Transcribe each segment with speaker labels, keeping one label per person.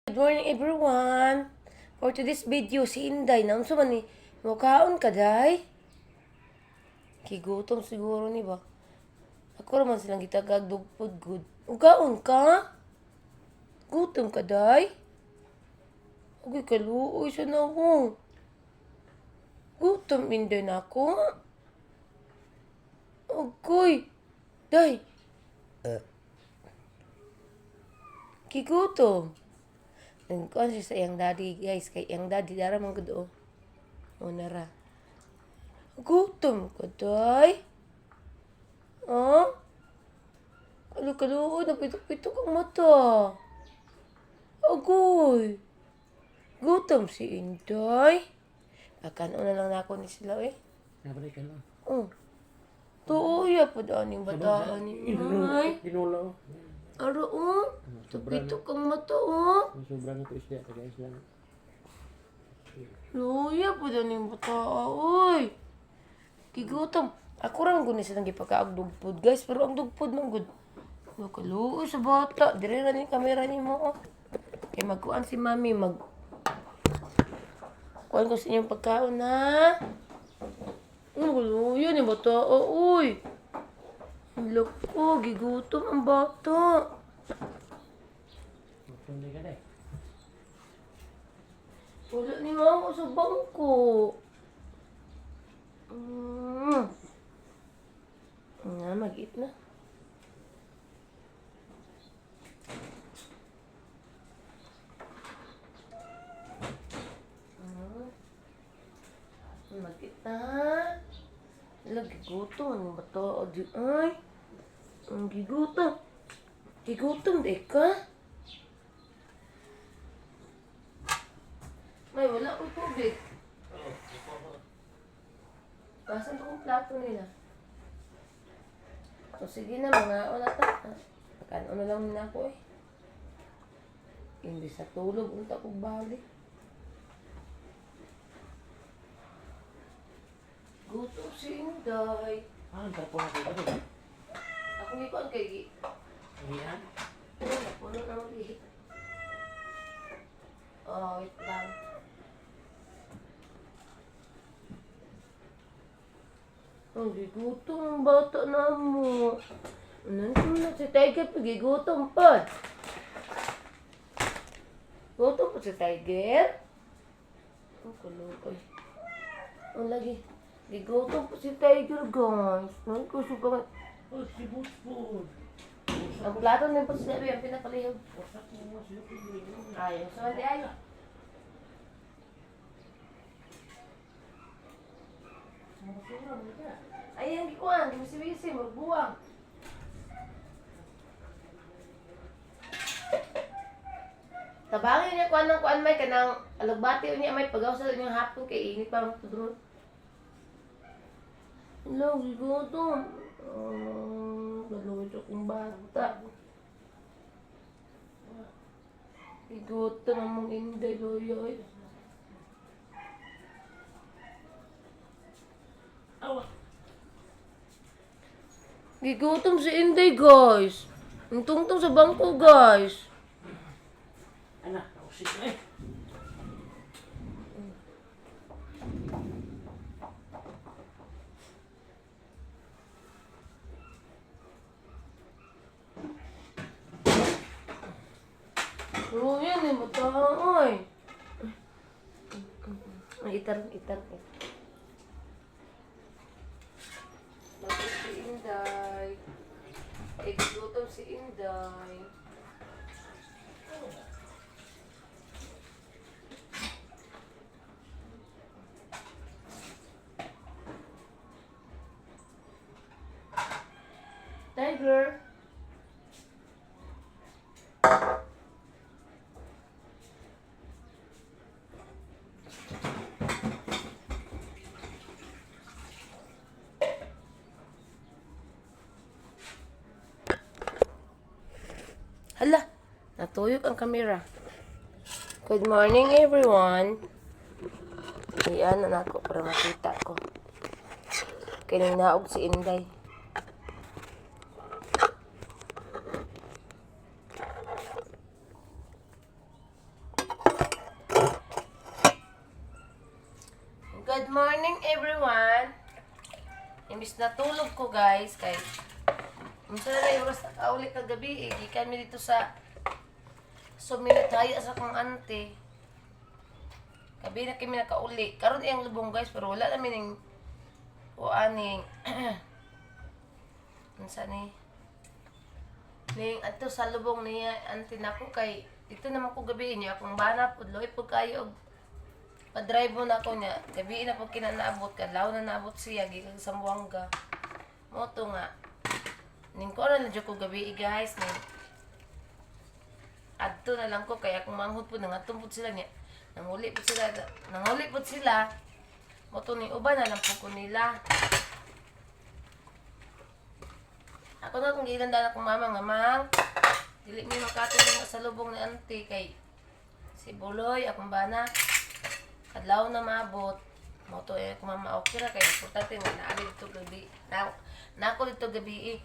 Speaker 1: Good morning, everyone! For today's video, si Inday, naunsa man ni, mukaon ka, day? Kigutom siguro ni ba? Ako raman silang gitagag dugpod good. Mukaon ka? Gutom ka, day? Agoy, kaluoy sa na ako. Gutom, Inday, na ako. Agoy, day. Kigutom. Nagkuhan siya sa iyang daddy, guys. Kay iyang daddy, dara man gud oh. O nara. Gutom ka, day? Ha? Kalukaluod, napitok-pitok ang mata. Agoy. Gutom si Inday. Pagkano na lang nako ni sila eh.
Speaker 2: Nabalik ka lang.
Speaker 1: Oh. Tuoya po aning bataan ni Inday.
Speaker 2: Ginula oh.
Speaker 1: Aro oh.
Speaker 2: Sobra na.
Speaker 1: Pitok ang mata oh.
Speaker 2: Sobra na to isda. Taga isda.
Speaker 1: Luya po din yung bata, oy. Gigutom. Ako ra man gud ni silang gipakaag dugpod, guys, pero ang dugpod man gud. Nakaluoy sa bata. Dire ra ni kamera nimo oh. Kay magkuan si mami mag kuan ko sa inyong pagkaon ha. Ano kaluoy ni bata, oh, oy. Loko, gigutom ang bata.
Speaker 2: Magpundi ka day.
Speaker 1: Wala ni mama sa bangko. Nga, mag-eat na. Mag-eat na. Lagi gutom. Ano ba to? Di, ay. Ang gigutom. Gigutom, di ka? May wala akong tubig. Kasan akong plato nila? O sige na, mga na ta. Pagkano na lang nila ako eh. Imbis na tulog, unta kong balik. Gutom si Inday.
Speaker 2: Ah, ang tarpo na dito.
Speaker 1: Akong ikuan kay
Speaker 2: Ayan.
Speaker 1: Ano, puno na mag-ihit. Oh, wait lang. Ang gigutom ang bata na mo. Ano na si Tiger, pagigutom pa. Gutom po si Tiger. Ang kalukoy. Ang lagi. Gigutom po si Tiger, guys. Nang kusog ka.
Speaker 2: Oh, si Butspod.
Speaker 1: Ang plato na po sinabi, ang pinakalihog.
Speaker 2: Wasak mo siya.
Speaker 1: Ayaw sa di ayo. Ay, ang gikuan, gibisi-bisi, magbuwang. Tabangin niya kuan ng kuan may kanang alugbati niya may pagaw sa inyong hapon kay init pa magtudrot. Hello, gigutom. Oh, galuwi akong bata. Gigutom ang mong inday, loyoy.
Speaker 2: Awa.
Speaker 1: Gigutom si Inday, guys. Ang tungtong sa bangko, guys.
Speaker 2: Ana, nausik na eh.
Speaker 1: Pero yan eh, mata ay. Ay, itar, itar. Bakit si Inday? Ay, gigutom si Inday. Tiger! Hala, natuyok ang kamera. Good morning, everyone. Iyan na nako para makita ko. Kaya naog si Inday. Imbis natulog ko, guys, kay unsa na yung oras nakauli kagabi eh. Gikan mi dito sa suminit tayo sa akong ante. Gabi na kami nakauli. Karon iyang lubong, guys, pero wala namin ning kuaning unsa ni ning adto sa lubong niya ante nako kay dito naman ko gabi niya akong bana pud loy pud kayo og pa-drive mo na ako niya gabi na pud kinanaabot kadlaw na naabot siya gikan sa Zamboanga mo to nga ning ko na lang jud ko gabi guys, ning adto na lang ko kay akong manghud pud nangadto pud sila niya nanguli pud sila, nanguli pud sila mo to ni uban na lang pud ko nila. Ako na kung gilandaan akong mama nga mang dili mi makatulong nga sa lubong ni auntie kay si Buloy akong bana kadlaw na maabot mo to eh akong mama okay ra kay importante nga naa dito gabi na, na ako dito gabi eh.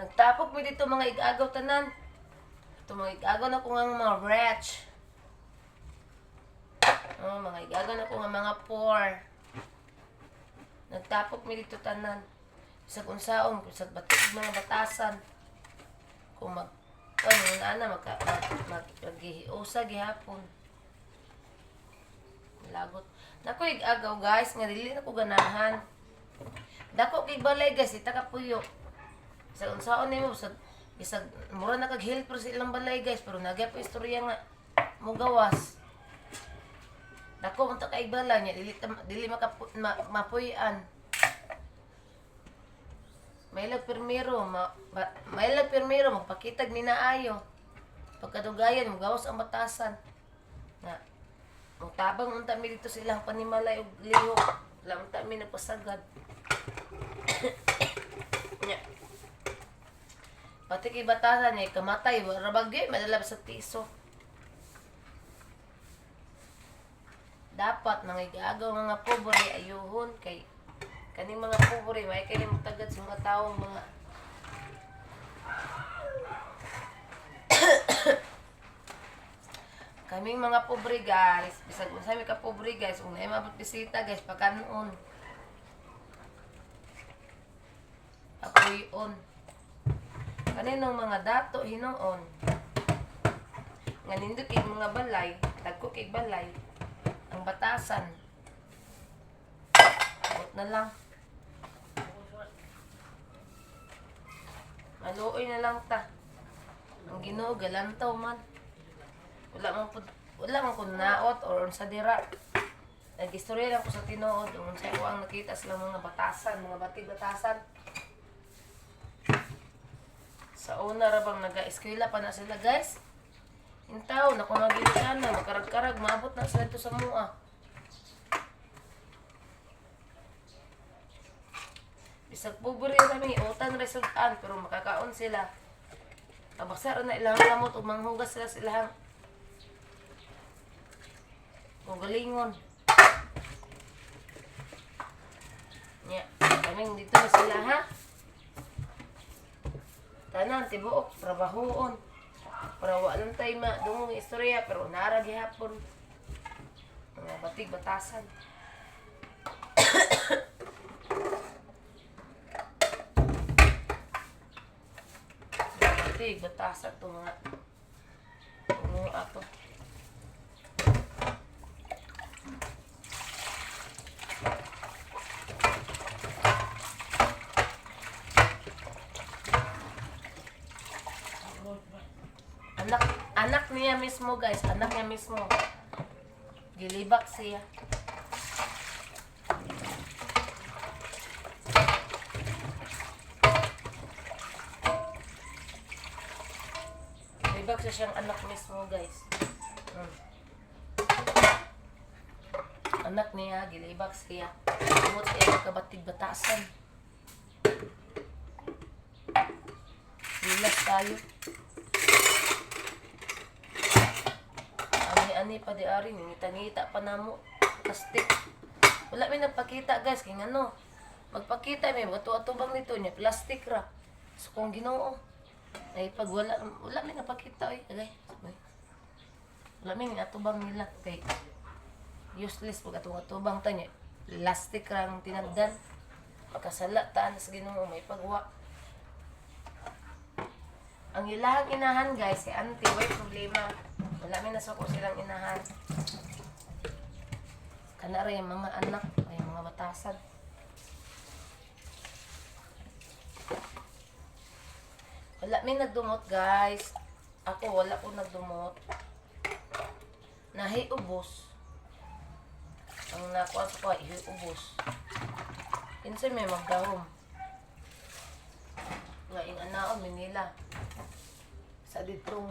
Speaker 1: Nagtapok mi dito mga igagaw tanan ito mga igagaw na ko nga mga wretch. Oh, mga igagaw na ko nga mga poor. Nagtapok mi dito tanan bisag unsaon bisag batik mga batasan kung mag ano na ana magka mag, mag, maghiusa gihapon. Lagot nako igagaw guys nga dili na ko ganahan. Dako kay balay guys ita ka puyo bisag unsaon nimo bisag bisag mura na kag helper sa ilang balay guys pero nagya po istorya nga mo gawas. Dako man ta kay balay niya dili dili mapuy-an. May lag pirmiro, may lag pirmiro, magpakitag ni naayo. Pagkadugayan, mugawas ang batasan. Nga, mutabang unta mi dito sa ilang panimalay og lihok. Wala unta mi nagpasagad. Nya. Pati kay batasan niya, kamatay, wala bagay, madala sa tiso. Dapat mga igagaw mga pobre ayuhon kay kaning mga pobre may kay tagad sa mga tawo mga kaming mga pobre guys bisag unsa mi ka pobre guys kung naay maabot bisita guys pakanon apuyon kaninong mga dato hinuon nga nindot kay mga balay dagko kay balay ang batasan. Abot na lang. Maluoy na lang ta. Ang Ginoo galantaw man. Wala man pud wala man kun naot or unsa dira. Nag-istorya lang ko sa tinuod ug unsa ko ang nakita sa mga batasan, mga batig batasan. Sa una ra bang naga-eskwela pa na sila guys. Intaw na kung na magkarag-karag maabot na sila dito sa mua. Bisag pobre rami, utan ra sudan pero makakaon sila. Abaksa ra na ilang lamot ug manghugas sila sa ilang galingon. Nya, kaming dito na sila ha. Tanan tibuok trabahoon. Para wa lang tayo madungong istorya pero nara gihapon. Mga batig batasan. Mga batig batasan to mga ato. Anak anak niya mismo guys, anak niya mismo. Gilibak siya. Gilibak siya siyang anak mismo guys. Anak niya, gilibak siya. Tungod sa iyang kabatig batasan. Lilas tayo. Ani-ani pa di ari, ngita-ngita pa namo. Plastic. Wala may nagpakita guys, kay ngano. Magpakita may bato-atubang nito niya, plastic ra. So kung Ginoo. Ay pag wala wala may napakita oy, agay. Uy. Wala may atubang nila kay useless pag atong atubang ta niya. Plastic ra ang tinagdan. Makasala taan sa Ginoo may pagwa. Ang ilahang inahan, guys, si auntie, way problema. Wala may nasuko silang inahan. Kanara yung mga anak, ay mga batasan. Wala may nagdumot, guys. Ako, wala ko nagdumot. Nahi ubos. Ang nakuha sa ko, ihi ubos. Kinsa may magdahom. Nga ing anaon, Manila. Sa ditong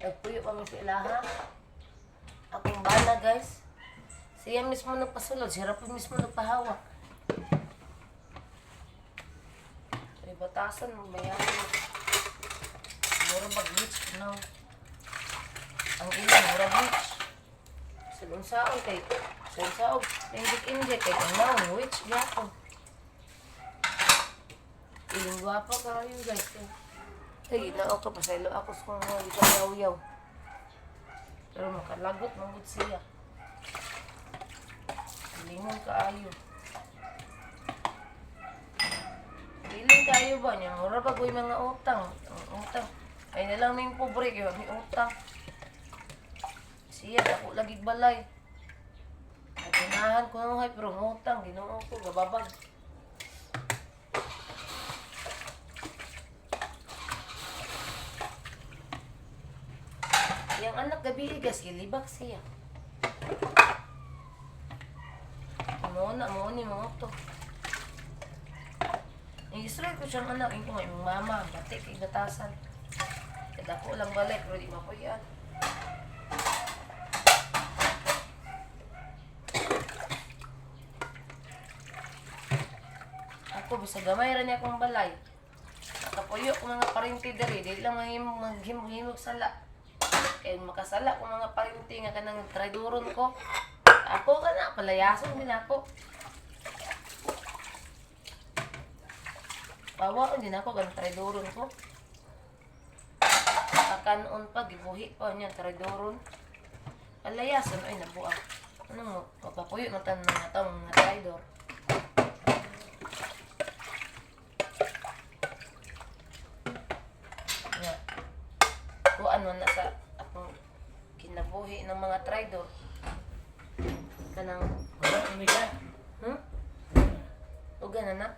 Speaker 1: nagpuyo kami sa ilaha. Akong bana, guys. Siya mismo nagpasulod, siya ra po mismo nagpahawak. May batasan mo, bayaran. Mura bag bleach, no? Ang ilan, mura bleach. Sa unsaon kay, sa unsaon, injik-injik kay ang naong witch gyapon. Iling gwapa kayo, guys. Eh. Ay, ginoo ka, pasaylo ako sa kung mga yaw-yaw. Pero makalagot, manggod siya. Lingon kaayo. Iling kaayo ba niya? Mura pa ko'y mga utang. Ang utang. Ay na lang may pobre kayo, may utang. Siya, ako lagi balay. Naginahan ko nung hay, pero ang utang, ginoo ko, gababag. Yang anak gabi gas, gilibak siya. Mo na, mo ni mga to. Ang istorya ko siyang anak, yung ko nga, yung mama, batik, kay batasan. Kada ko lang balik, pero di mapuyan. Ako, bisag gamay ra niya akong balay. Nakapuyo ko mga parinti diri, di lang mahimong maghimog sala. Kay makasala ko mga parinti nga kanang traidoron ko. Ako ka na, palayason din ako. Pawaon din ako kanang traidoron ko. Pakanon pa, gibuhi pa niya traidoron. Palayason ay nabuang. Ano mo, mapapuyo man tanan mga taong mga traidor. Nga. Kuan man na sa akong kinabuhi ng mga traidor. Kanang,
Speaker 2: Wala kami ka.
Speaker 1: Uga na na.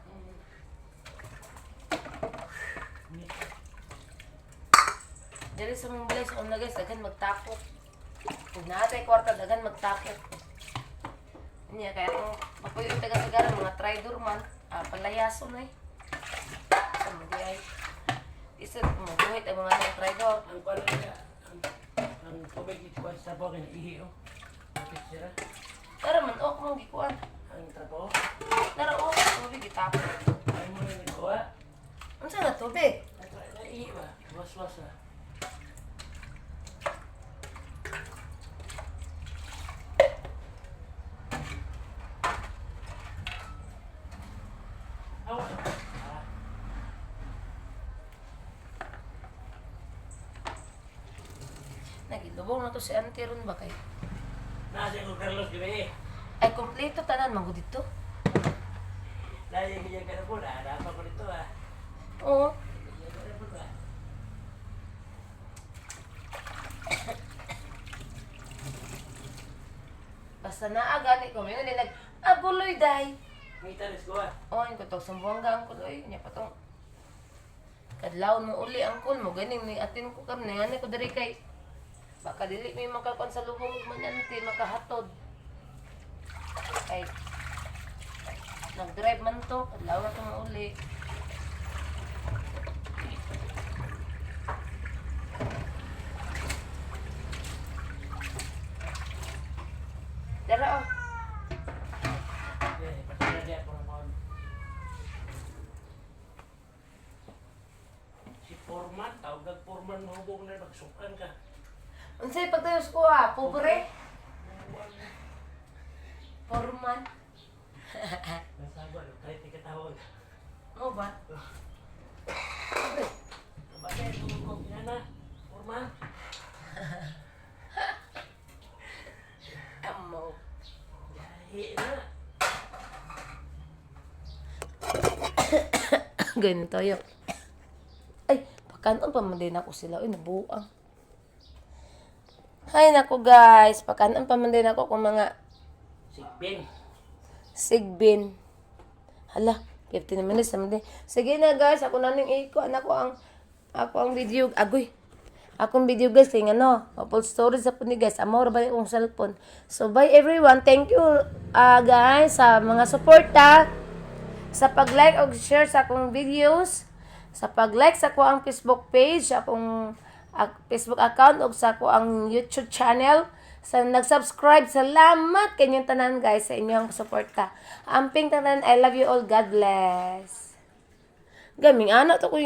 Speaker 1: Dili sa mong balay sa una guys, daghan magtapok. Kung naatay kwarta, daghan magtapok. Niya, kaya itong mapuyo yung taga-sagara, mga traidor man, palayaso na eh. Sa mga ay. Isa, mabuhit ang mga nang traidor.
Speaker 2: Ang kuwan niya, ang tubig ikuan sa trabaho kay ihi oh. Kapit sira.
Speaker 1: Tara man, ok mong gikuan.
Speaker 2: Ang trabaho.
Speaker 1: Tara, ok, tubig, gitapok.
Speaker 2: Ay mo na nagkuha.
Speaker 1: Unsa nga tubig?
Speaker 2: Ang ihi ba? Was-was ah. Awa. Ah.
Speaker 1: Nagilubong na to si auntie ron ba kay?
Speaker 2: Nasa ko Carlos gabi.
Speaker 1: Ay, kompleto tanan, manggod dito.
Speaker 2: Lagi ganyan ka na po, nahanapan ko nito ah.
Speaker 1: Oo.
Speaker 2: Ganyan ka na po ba?
Speaker 1: Basta naa gani ko, may nag abuloy day.
Speaker 2: May talis ko ah.
Speaker 1: Oh, yung kutog sa buwangga ang kuloy. Nya pa tong kadlawon mo uli ang kul mo ganing ni atin ko karon ngani ko diri kay baka dili may makakuan sa lubong man ante makahatod. Kay nag-drive man to, kadlaw na to mo uli. Dara oh.
Speaker 2: Eh, pati na diya po ng Si Foreman, tawag kag Foreman, mahubog na magsukan ka.
Speaker 1: Unsay pagtayos ko ah, pobre. Foreman.
Speaker 2: Nasago, ano, kahit ikatawag.
Speaker 1: Mo ba?
Speaker 2: Bagay, tumukog niya na. Foreman.
Speaker 1: Amo.
Speaker 2: Yahi na.
Speaker 1: Ganun tayo. Ay, pakanon pa man din ako sila. Uy, nabuang. Ay, nako guys. Pakanon pa man din ako kung mga
Speaker 2: Sigbin.
Speaker 1: sigbin. Hala, 15 minutes naman din. Sige na guys, ako na ning iko. Anak ko ang video. Agoy. Akong video guys, kay ano, full story sa po ni guys. Amo ra ba akong cellphone. So bye everyone. Thank you guys sa mga suporta, sa pag-like o share sa akong videos, sa pag-like sa ako ang Facebook page, akong Facebook account ug sa ako ang YouTube channel, sa nag-subscribe, salamat kanyang tanan guys sa inyong suporta. Amping tanan, I love you all. God bless. Gaming anak to ko.